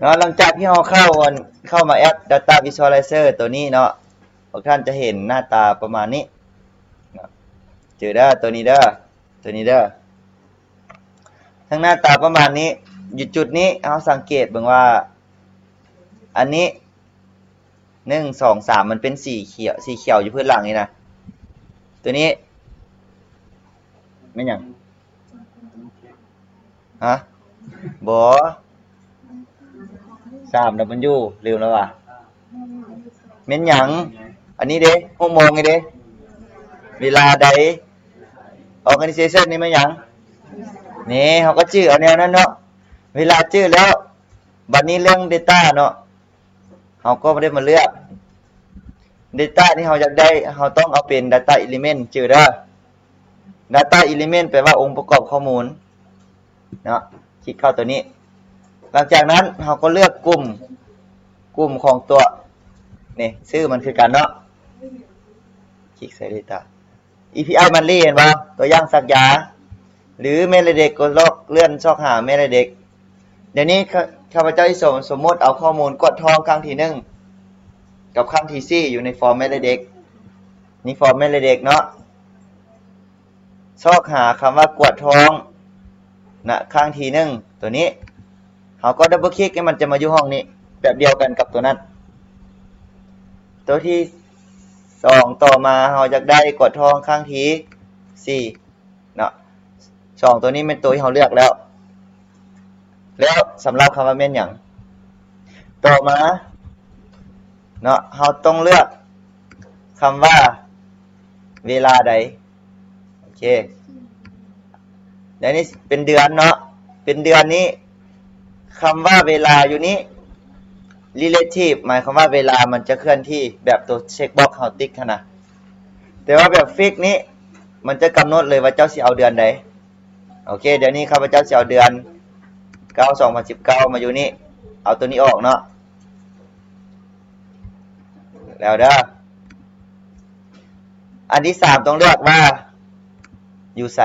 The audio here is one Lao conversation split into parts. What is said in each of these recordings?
ເນາະ ຫຼັງຈາກທີ່ເຮົາເຂົ້າອັນ ເຂົ້າມາແອັບ Data Visualizer ໂຕນີ້ເນາະ ພວກທ່ານຈະເຫັນໜ້າຕາປະມານນີ້ເນາະ ຈື່ເດີ ໂຕນີ້ເດີ ໂຕນີ້ເດີ ທັງໜ້າຕາປະມານນີ້ ຢູ່ຈຸດນີ້ເຮົາສັງເກດເບິ່ງວ່າ ອັນນີ້ ໜຶ່ງ ສອງ ສາມ ມັນເປັນສີຂຽວ ສີຂຽວຢູ່ພື້ນຫຼັງນີ້ນະ ໂຕນີ້ແມ່ນຫຍັງ? ຮະ? ບໍ່ ສາມ W ລືມແລ້ວວ່າ ແມ່ນຫຍັງ? ອັນນີ້ເດ້ ຫົກໂມງນີ້ເດ້ ເວລາໃດ? Organization ນີ້ແມ່ນຫຍັງ? ນີ້ ເຮົາກໍຈື່ເອົາແນວນັ້ນເນາະ ເວລາຈື່ແລ້ວ ບັດນີ້ເລື່ອງ Data ເນາະ ເຮົາກໍບໍ່ໄດ້ມາເລືອກ Data ທີ່ເຮົາຢາກໄດ້ ເຮົາຕ້ອງເອົາເປັນ Data Element ຈື່ເດີ Data Element ແປວ່າອົງປະກອບຂໍ້ມູນເນາະ ຄລິກເຂົ້າໂຕນີ້ ຫຼັງຈາກນັ້ນເຮົາກໍເລືອກກຸ່ມ ກຸ່ມຂອງຕົວ ນີ້ ຊື່ມັນຄືກັນເນາະ ຄລິກໃສ່ Data ອີ ພີ ໄອ ມັນລີ ເຫັນບໍ່? ຕົວຢ່າງສັກຢາ ຫຼື ແມ່ເລັກ ກໍລອກເລື່ອນຊອກຫາແມ່ເລັກ ດຽວນີ້ຂ້າ ຂ້າພະເຈົ້າຊິສົມ ສົມມຸດເອົາຂໍ້ມູນກວດທ້ອງຄັ້ງທີໜຶ່ງ ກັບຄັ້ງທີສີ່ ຢູ່ໃນຟອມແມ່ເລັກ ນີ້ຟອມແມ່ເລັກເນາະ ຊອກຫາຄຳວ່າກວດທ້ອງນະ ຄັ້ງທີໜຶ່ງ ໂຕນີ້ ເຮົາກໍດັບເບິນຄລິກໃຫ້ມັນຈະມາຢູ່ຫ້ອງນີ້ ແບບດຽວກັນກັບໂຕນັ້ນ ໂຕທີສອງ ຕໍ່ມາເຮົາຢາກໄດ້ກວດທ້ອງຄັ້ງທີສີ່ເນາະ ສອງ ໂຕນີ້ແມ່ນໂຕທີ່ເຮົາເລືອກແລ້ວ ແລ້ວສຳລັບຄຳວ່າແມ່ນຫຍັງ? ຕໍ່ມາເນາະ ເຮົາຕ້ອງເລືອກຄຳວ່າເວລາໃດ ໂອເຄ ແລ້ວນີ້ເປັນເດືອນເນາະ ເປັນເດືອນນີ້ ຄຳວ່າເວລາຢູ່ນີ້ relative ໝາຍຄວາມວ່າເວລາມັນຈະເຄື່ອນທີ່ ແບບໂຕເຊັກບັອກເຮົາຕິກຫັ້ນນະ ແຕ່ວ່າແບບ fix ນີ້ ມັນຈະກຳນົດເລີຍວ່າເຈົ້າຊິເອົາເດືອນໃດ ໂອເຄ ດຽວນີ້ຂ້າພະເຈົ້າຊິເອົາເດືອນເກົ້າ ສອງພັນສິບເກົ້າ ມາຢູ່ນີ້ ເອົາໂຕນີ້ອອກເນາະ ແລ້ວເດີ ອັນທີສາມຕ້ອງເລືອກວ່າຢູ່ໃສ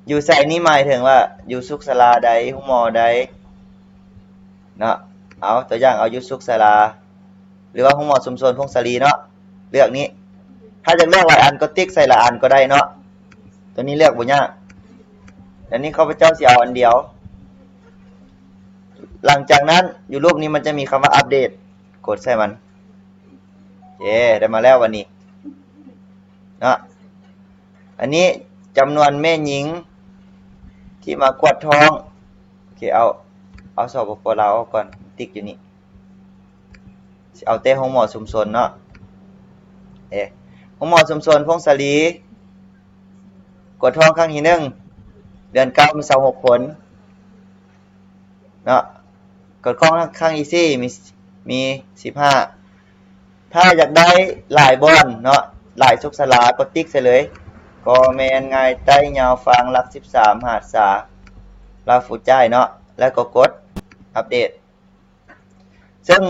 ຢູ່ໃສນີ້ໝາຍເຖິງວ່າຢູ່ສຸກສາລາໃດ ໂຮງໝໍໃດເນາະ ເອົາຕົວຢ່າງເອົາຢູ່ສຸກສາລາ ຫຼືວ່າໂຮງໝໍຊຸມຊົນຜົ້ງສາລີເນາະ ເລືອກນີ້ ຖ້າຢາກເລືອກຫຼາຍອັນກໍຕິກໃສ່ຫຼາຍອັນກໍໄດ້ເນາະ ໂຕນີ້ເລືອກບໍ່ຍາກ ອັນນີ້ຂ້າພະເຈົ້າຊິເອົາອັນດຽວ ຫຼັງຈາກນັ້ນຢູ່ຮູບນີ້ມັນຈະມີຄຳວ່າອັບເດດ ກົດໃສ່ມັນ ເຢ້ ໄດ້ມາແລ້ວບັດນີ້ເນາະ ອັນນີ້ຈຳນວນແມ່ຍິງທີ່ມາກວດທ້ອງ ໂອເຄ ເອົາ ເອົາ ສປປ ລາວ ອອກກ່ອນ ຕິກຢູ່ນີ້ ຊິເອົາແຕ່ໂຮງໝໍຊຸມຊົນເນາະ ເອ ໂຮງໝໍຊຸມຊົນຜົ້ງສາລີ ກວດທ້ອງຄັ້ງທີໜຶ່ງ ເດືອນເກົ້າມີຊາວຫົກຄົນເນາະ ກວດທ້ອງຄັ້ງທີສີ່ມີ ມີສິບຫ້າ ຖ້າຢາກໄດ້ຫຼາຍບ່ອນເນາະ ຫຼາຍສຸກສາລາກໍຕິກໃສ່ເລີຍ ກໍແມ່ນງ່າຍໃຕ້ ຍາວຟັງ ຫຼັກສິບສາມ ຫາດສາ ລາວຟູຈ່າຍເນາະ ແລ້ວກໍກົດອັບເດດ ເຊິ່ງ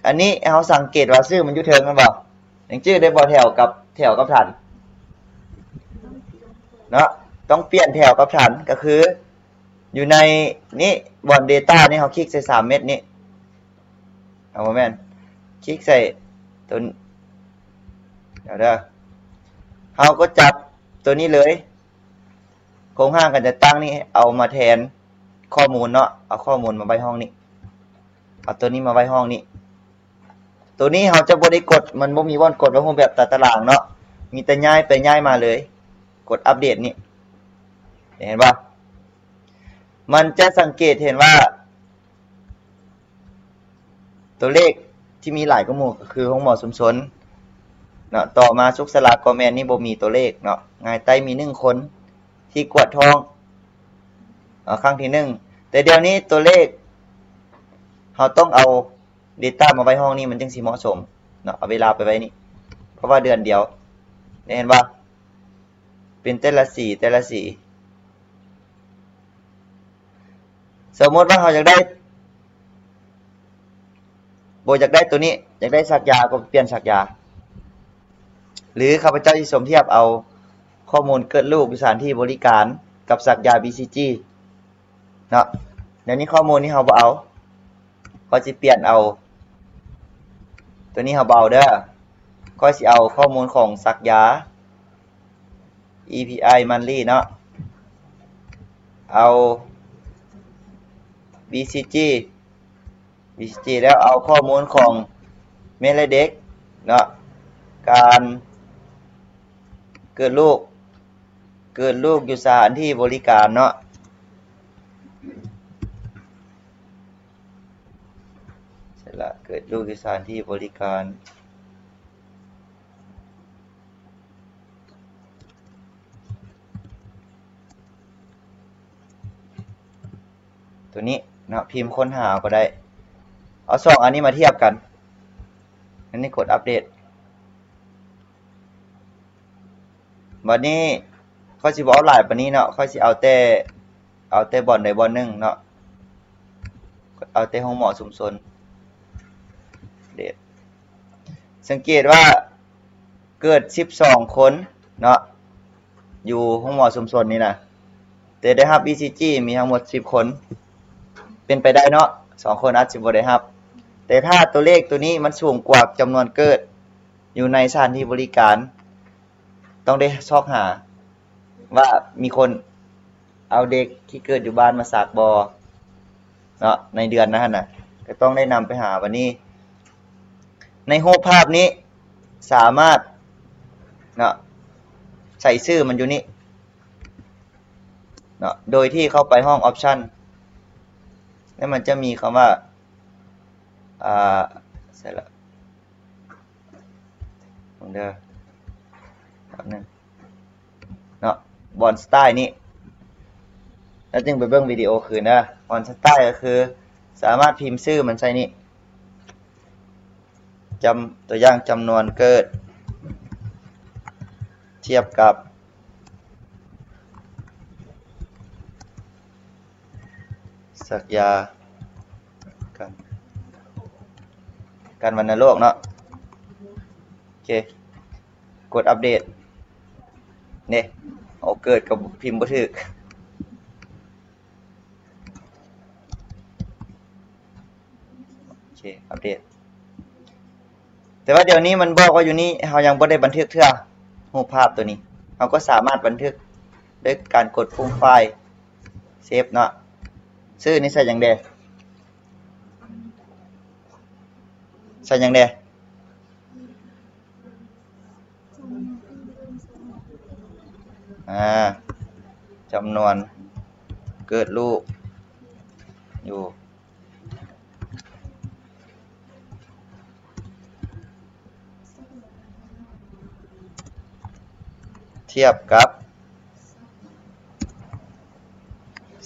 ອັນນີ້ເຮົາສັງເກດວ່າຊື່ມັນຢູ່ເທິງແມ່ນບໍ່? ຍັງຈື່ໄດ້ບໍ່? ແຖວກັບ ແຖວກັບຖັນເນາະ ຕ້ອງປ່ຽນແຖວກັບຖັນ ກໍຄືຢູ່ໃນນີ້ ບ່ອນ Data ນີ້ ເຮົາຄລິກໃສ່ສາມເມັດນີ້ ເອົາ ບໍ່ແມ່ນ ຄລິກໃສ່ຕົວ ດຽວເດີ ເຮົາກໍຈັບຕົວນີ້ເລີຍ ໂຄງຮ່າງການຈັດຕັ້ງນີ້ເອົາມາແທນ ຂໍ້ມູນເນາະ ເອົາຂໍ້ມູນມາໄວ້ຫ້ອງນີ້ ເອົາໂຕນີ້ມາໄວ້ຫ້ອງນີ້ ໂຕນີ້ເຮົາຈະບໍ່ໄດ້ກົດ ມັນບໍ່ມີບ່ອນກົດວ່າຮູບແບບຕາຕະລາງເນາະ ມີແຕ່ຍ້າຍໄປຍ້າຍມາເລີຍ ກົດອັບເດດນີ້ ເຫັນບໍ່? ມັນຈະສັງເກດເຫັນວ່າ ຕົວເລກທີ່ມີຫຼາຍກວ່າໝູ່ກໍຄືໂຮງໝໍຊຸມຊົນເນາະ ຕໍ່ມາສຸກສາລາກໍແມ່ນ ນີ້ບໍ່ມີຕົວເລກເນາະ ງ່າຍໃຕ້ມີໜຶ່ງຄົນທີ່ກວດທ້ອງເນາະ ຄັ້ງທີໜຶ່ງ ແຕ່ດຽວນີ້ຕົວເລກເຮົາຕ້ອງເອົາ Data ມາໄວ້ຫ້ອງນີ້ມັນຈຶ່ງຊິເໝາະສົມເນາະ ເອົາເວລາໄປໄວ້ນີ້ ເພາະວ່າເດືອນດຽວ ເຫັນບໍ່? ເປັນແຕ່ລະສີ ແຕ່ລະສີ ສົມມຸດວ່າເຮົາຢາກໄດ້ ບໍ່ຢາກໄດ້ໂຕນີ້ ຢາກໄດ້ສັກຢາກໍປ່ຽນສັກຢາ ຫຼືຂ້າພະເຈົ້າຊິສົມທຽບເອົາຂໍ້ມູນເກີດລູກຢູ່ສະຖານທີ່ບໍລິການກັບສັກຢາ BCG ເນາະ ດຽວນີ້ຂໍ້ມູນນີ້ເຮົາບໍ່ເອົາ ຂ້ອຍຊິປ່ຽນເອົາ ໂຕນີ້ເຮົາບໍ່ເອົາເດີ. ຂ້ອຍຊິເອົາຂໍ້ມູນຂອງສັກຢາ ອີພີໄອ ມັນລີເນາະ, ເອົາ ບີຊີຈີ ບີຊີຈີ ແລ້ວເອົາຂໍ້ມູນຂອງແມ່ ແລະ ເດັກເນາະ, ການເກີດລູກ ເກີດລູກຢູ່ສະຖານທີ່ບໍລິການເນາະ. ໃຊ່ລະ ເກີດລູກຢູ່ສະຖານທີ່ບໍລິການ ໂຕນີ້ເນາະ, ພິມຄົ້ນຫາເອົາກໍໄດ້. ເອົາສອງອັນນີ້ມາທຽບກັນ, ອັນນີ້ກົດອັບເດດ. ບັດນີ້ຂ້ອຍຊິບໍ່ເອົາຫຼາຍປານນີ້ເນາະ, ຂ້ອຍຊິເອົາແຕ່ ເອົາແຕ່ບ່ອນໃດບ່ອນໜຶ່ງເນາະ, ເອົາແຕ່ໂຮງໝໍຊຸມຊົນ. ເດດ ສັງເກດວ່າເກີດສິບສອງຄົນເນາະ ຢູ່ໂຮງໝໍຊຸມຊົນນີ້ນະ, ແຕ່ໄດ້ຮັບ ອີ ຊີ ຈີ ມີທັງໝົດສິບຄົນ. ເປັນໄປໄດ້ເນາະ, ສອງຄົນອາດຊິບໍ່ໄດ້ຮັບ, ແຕ່ຖ້າຕົວເລກຕົວນີ້ມັນສູງກວ່າຈຳນວນເກີດຢູ່ໃນສະຖານທີ່ບໍລິການ, ຕ້ອງໄດ້ຊອກຫາວ່າມີຄົນເອົາເດັກທີ່ເກີດຢູ່ບ້ານມາສັກບໍ່ເນາະ ໃນເດືອນນັ້ນຫັ້ນນະ, ກໍຕ້ອງໄດ້ນຳໄປຫາ. ບັດນີ້ໃນຮູບພາບນີ້ສາມາດເນາະ ໃສ່ຊື່ມັນຢູ່ນີ້ເນາະ ໂດຍທີ່ເຂົ້າໄປຫ້ອງ Option ແລ້ວມັນຈະມີຄຳວ່າ ອ່າ ໃສ່ລະ ເບິ່ງເດີ ແປັບໜຶ່ງເນາະ, ບ່ອນ Style ນີ້ ແລ້ວຈຶ່ງໄປເບິ່ງວິດີໂອຄືນເດີ. ບ່ອນ Style ກໍຄືສາມາດພິມຊື່ມັນໃສ່ນີ້, ຈຳ ຕົວຢ່າງ ຈຳນວນເກີດ ທຽບກັບ ສັກຢາກັນ ກັນວັນນະໂລກເນາະ. ໂອເຄ ກົດອັບເດດເດ້. ໂອ ເກີດກໍພິມບໍ່ຖືກ. ໂອເຄ ອັບເດດ. ແຕ່ວ່າດຽວນີ້ມັນບອກວ່າຢູ່ນີ້ ເຮົາຍັງບໍ່ໄດ້ບັນທຶກເທື່ອ ຮູບພາບໂຕນີ້. ເຮົາກໍສາມາດບັນທຶກດ້ວຍການກົດປຸ່ມ File Save ເນາະ. ຊື່ນີ້ໃສ່ຫຍັງແດ່? ໃສ່ຫຍັງແດ່? ອ່າ ຈຳນວນເກີດລູກຢູ່ ທຽບກັບ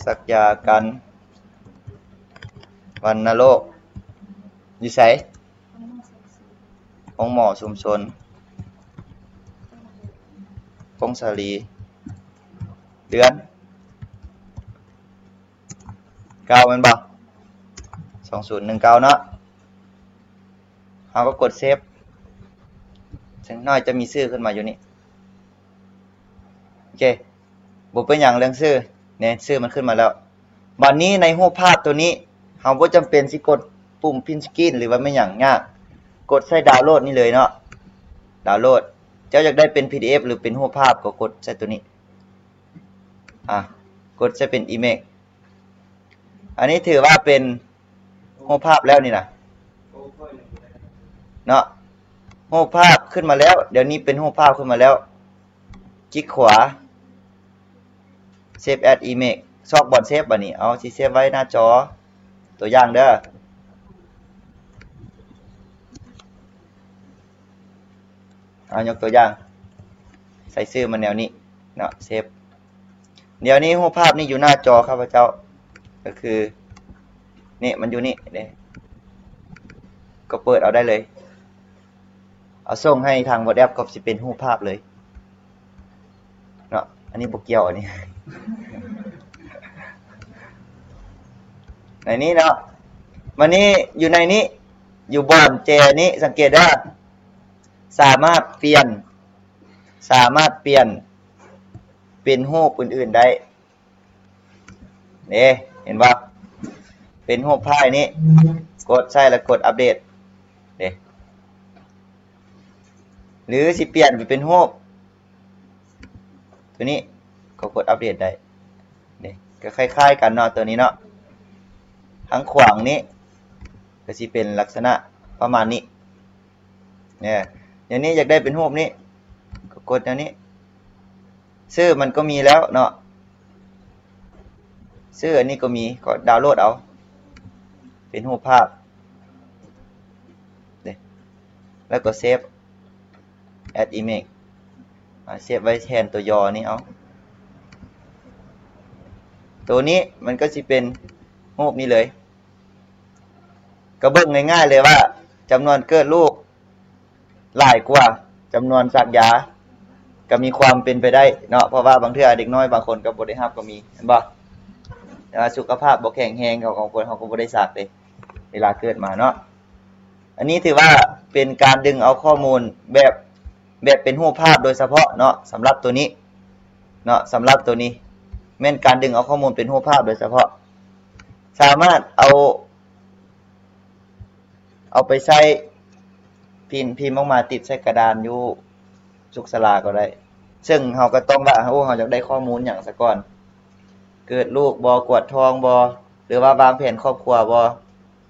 ສັກຢາກັນວັນນະໂລກ ຢູ່ໃສ? ໂຮງໝໍຊຸມຊົນ ຜົ້ງສາລີ ເດືອນເກົ້າ ແມ່ນບໍ່? ສອງສູນໜຶ່ງເກົ້າເນາະ. ເຮົາກໍກົດ Save ສັກໜ້ອຍຈະມີຊື່ຂຶ້ນມາຢູ່ນີ້. ໂອເຄ ບໍ່ເປັນຫຍັງເລື່ອງຊື່ ແນ່ ຊື່ມັນຂຶ້ນມາແລ້ວ. ບັດນີ້ໃນຮູບພາບໂຕນີ້ ເຮົາບໍ່ຈຳເປັນຊິກົດປຸ່ມ Print Screen ຫຼືວ່າແມ່ນຫຍັງຍາກ, ກົດໃສ່ Download ນີ້ເລີຍເນາະ. Download ເຈົ້າຢາກໄດ້ເປັນ PDF ຫຼືເປັນຮູບພາບ ກໍກົດໃສ່ໂຕນີ້. ອ່າ ກົດໃສ່ເປັນ Image. ອັນນີ້ຖືວ່າເປັນຮູບພາບແລ້ວນີ້ນະ ເນາະ, ຮູບພາບຂຶ້ນມາແລ້ວ. ດຽວນີ້ເປັນຮູບພາບຂຶ້ນມາແລ້ວ. ຄລິກຂວາ Save as Image ຊອກບ່ອນ Save ບາດນີ້. ເອົາ ຊິ Save ໄວ້ໜ້າຈໍ ຕົວຢ່າງເດີ. ເອົາ ຍົກຕົວຢ່າງ ໃສ່ຊື່ມັນແນວນີ້ເນາະ Save. ດຽວນີ້ຮູບພາບນີ້ຢູ່ໜ້າຈໍຂ້າພະເຈົ້າ ກໍຄືນີ້ ມັນຢູ່ນີ້ເດ້, ກໍເປີດເອົາໄດ້ເລີຍ. ເອົາສົ່ງໃຫ້ທາງ WhatsApp ກໍຊິເປັນຮູບພາບເລີຍເນາະ. ອັນນີ້ບໍ່ກ່ຽວ ອັນນີ້ ໃນນີ້ເນາະ. ມານີ້ ຢູ່ໃນນີ້ ຢູ່ບ່ອນແຈນີ້ ສັງເກດເດີ ສາມາດປ່ຽນ ສາມາດປ່ຽນເປັນຮູບອື່ນໆໄດ້. ເດ້ ເຫັນບໍ່? ເປັນຮູບພາຍນີ້ ກົດໃສ່ແລ້ວກົດອັບເດດເດ້ ຫຼືຊິປ່ຽນໄປເປັນຮູບໂຕນີ້ ກໍກົດອັບເດດໄດ້ເດ້ ກໍຄ້າຍໆກັນເນາະ ໂຕນີ້ເນາະ ທາງຂວາງນີ້ກໍຊິເປັນລັກສະນະປະມານນີ້ ແນວນີ້ຢາກໄດ້ເປັນຮູບນີ້ ກໍກົດແນວນີ້ ຊື່ມັນກໍມີແລ້ວເນາະ ຊື່ອັນນີ້ກໍມີ ກໍດາວໂຫຼດເອົາ ເປັນຮູບພາບເດ້ ແລ້ວກໍເຊບ ແອັດອິເມຈ ອາ ເຊບໄວ້ແທນຕົວຍໍນີ້ເອົາ ໂຕນີ້ມັນກໍຊິເປັນຮູບນີ້ເລີຍ ກໍເບິ່ງງ່າຍໆເລີຍວ່າ ຈຳນວນເກີດລູກຫຼາຍກວ່າຈຳນວນສັກຢາ ກໍມີຄວາມເປັນໄປໄດ້ເນາະ ເພາະວ່າບາງເທື່ອເດັກນ້ອຍບາງຄົນກໍບໍ່ໄດ້ຮັບກໍມີ ແມ່ນບໍ່? ແຕ່ວ່າສຸຂະພາບບໍ່ແຂງແຮງ ເຂົາກໍ ເຂົາກໍບໍ່ໄດ້ສັກເດ້ ເວລາເກີດມາເນາະ. ອັນນີ້ຖືວ່າເປັນການດຶງເອົາຂໍ້ມູນແບບ ແບບເປັນຮູບພາບໂດຍສະເພາະເນາະ ສຳລັບໂຕນີ້ເນາະ ສຳລັບໂຕນີ້ແມ່ນການດຶງເອົາຂໍ້ມູນເປັນຮູບພາບໂດຍສະເພາະ ສາມາດເອົາ ເອົາໄປໃຊ້ພິມ ພິມອອກມາຕິດໃສ່ກະດານຢູ່ສຸກສາລາກໍໄດ້ ເຊິ່ງເຮົາກໍຕ້ອງວ່າ ໂອ້ ເຮົາຢາກໄດ້ຂໍ້ມູນຫຍັງສາກ່ອນ ເກີດລູກບໍ່ ກວດທ້ອງບໍ່ ຫຼືວ່າວາງແຜນຄອບຄົວບໍ່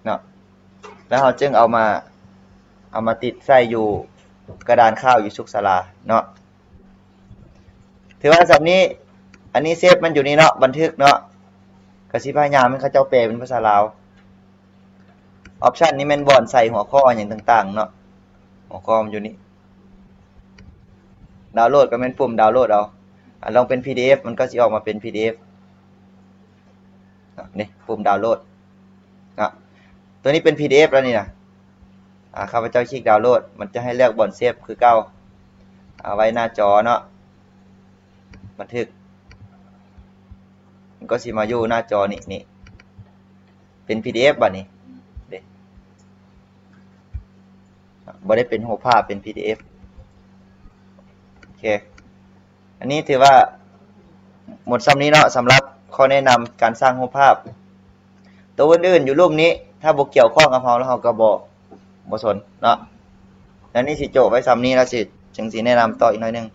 ເນາະ ແລ້ວເຮົາຈຶ່ງເອົາມາ ເອົາມາຕິດໃສ່ຢູ່ກະດານຂ່າວຢູ່ສຸກສາລາເນາະ. ຖືວ່າສ່ຳນີ້ ອັນນີ້ເຊບມັນຢູ່ນີ້ເນາະ ບັນທຶກເນາະ ກະຊິພະຍາຍາມໃຫ້ເຂົາເຈົ້າແປເປັນພາສາລາວ. ອອບຊັນນີ້ແມ່ນບ່ອນໃສ່ຫົວຂໍ້ຫຍັງຕ່າງໆເນາະ ຫົວຂໍ້ມັນຢູ່ນີ້ ດາວໂຫຼດກໍແມ່ນປຸ່ມດາວໂຫຼດເອົາ ອາ ລອງເປັນພີດີເອັຟ ມັນກໍຊິອອກມາເປັນພີດີເອັຟ ນີ້ປຸ່ມດາວໂຫຼດເນາະ ໂຕນີ້ເປັນພີດີເອັຟແລ້ວນີ້ນະ ອາ ຂ້າພະເຈົ້າຄລິກດາວໂຫຼດ ມັນຈະໃຫ້ເລືອກບ່ອນເຊບຄືເກົ່າ ເອົາໄວ້ໜ້າຈໍເນາະ ບັນທຶກ ມັນກໍຊິມາຢູ່ໜ້າຈໍນີ້ ນີ້ ເປັນພີດີເອັຟບາດນີ້ເດ້ ບໍ່ໄດ້ເປັນຮູບພາບ ເປັນພີດີເອັຟ ໂອເຄ ອັນນີ້ຖືວ່າໝົດສ່ຳນີ້ເນາະ ສຳລັບຂໍ້ແນະນຳການສ້າງຮູບພາບ ໂຕອື່ນໆຢູ່ລຸ່ມນີ້ ຖ້າບໍ່ກ່ຽວຂ້ອງກັບເຮົາແລ້ວ ເຮົາກໍບໍ່ ບໍ່ສົນເນາະ. ແລ້ວນີ້ຊິໂຈະໄວ້ສ່ຳນີ້ ແລ້ວຊິ ຈຶ່ງຊິແນະນຳຕໍ່ອີກໜ້ອຍໜຶ່ງ.